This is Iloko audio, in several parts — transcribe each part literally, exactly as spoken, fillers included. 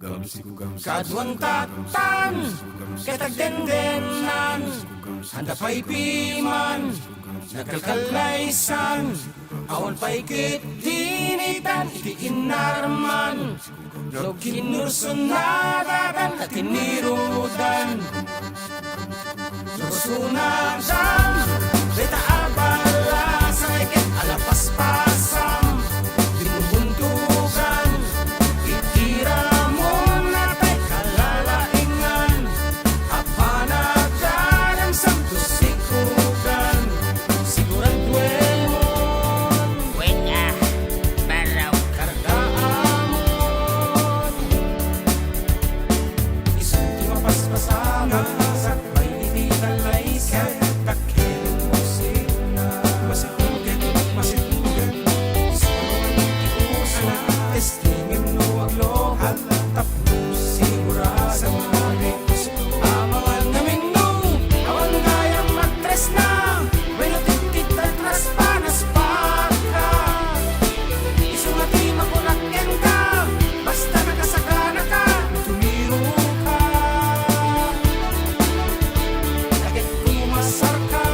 Kaduan tattan, ket agdendenan, anda pay piman, nagkalkallaysan, awan pay ket dinitan iti inarman, no kinursunadadan a tinirudan. Nursunadan, dayta a balasang ket alapaspasam, dimbuntogan, itiramon natay kalalaingan, a panagadam Santo Sikugan, siguraduemon. Wen a, baro. Kargaamon. Isu ti mapaspasam, sakbay iti kallaysan, dakkel musikna. Masitugen, masitugen. Isu ti usa, testingem no aglohan, tapno sigurado. Amangan ngamin no awan gayam agtresna, wenno tittid a traspanaspanka. Isu nga ti makunak kenka, basta nakasakanaka, tumiroka. Ket kumasarka,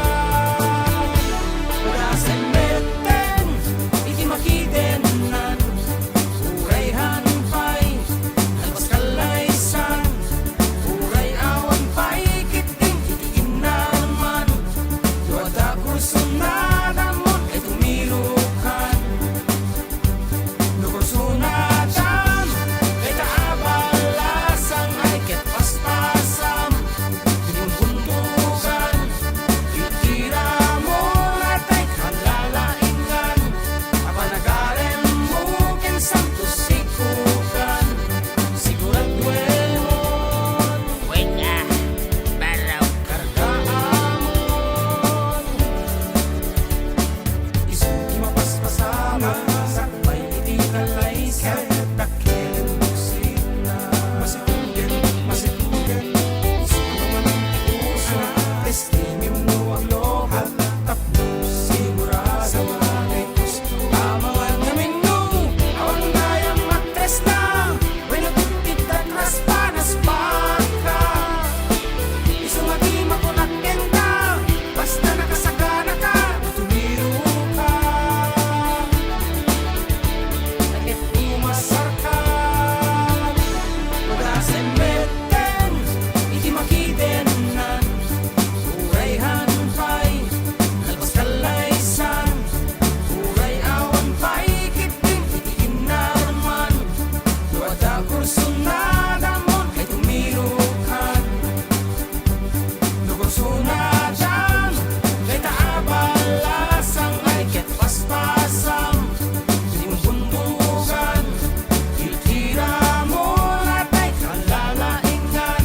wala sa metten, iti makidennan, uray han pay, nalpas kallaysan, uray awan pay ketdin iti inarman, no adda kursunadamon, ay tumirokan. No kursunadam, dayta a balasang ay ket paspasam, dimbuntogan, itiramon natay kalalaingan, a panagadammo ken Santo Sikugan, siguraduemon. Wen a, baro. Kargaamon. Isu ti mapaspasam, sakbay iti kallaysan, dakkel musikna. Masitugen, masitugen. Isu ti mapaspasam, testingem no aglohan, tapno sigurado. Amangan ngamin no awan gayam agtresna, wenno tittid a traspanaspanka. Isu nga ti makunak kenka, basta nakasakanaka, tumiroka. Ket kumasarka, wala sa metten, iti makidennan, uray han pay, nalpas kallaysan, uray awan pay ketdin iti inarman, no adda kursunadamon ay tumirokan. No kursunadam, dayta a balasang ay ket paspasam, dimbuntogan, itiramon natay kalalaingan,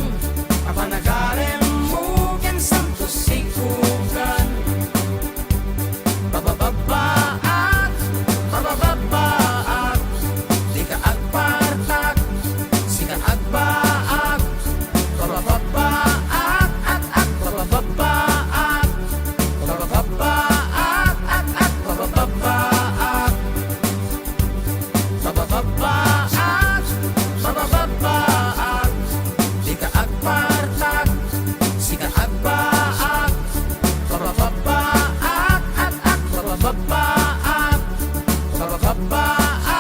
a panagadammo ken Santo Sikugan. Pabababbaak, pabababbaak, dika agpartak, sika agbaak. Pabababbaak, ak, ak, pabababbaak. Pabababbaak, ak, ak, pabababbaak. Pabababbaak, pabababbaak, dika agpartak, sika agbaak. Pabababbaak, ak, ak, pabababbaak. Pabababbaak,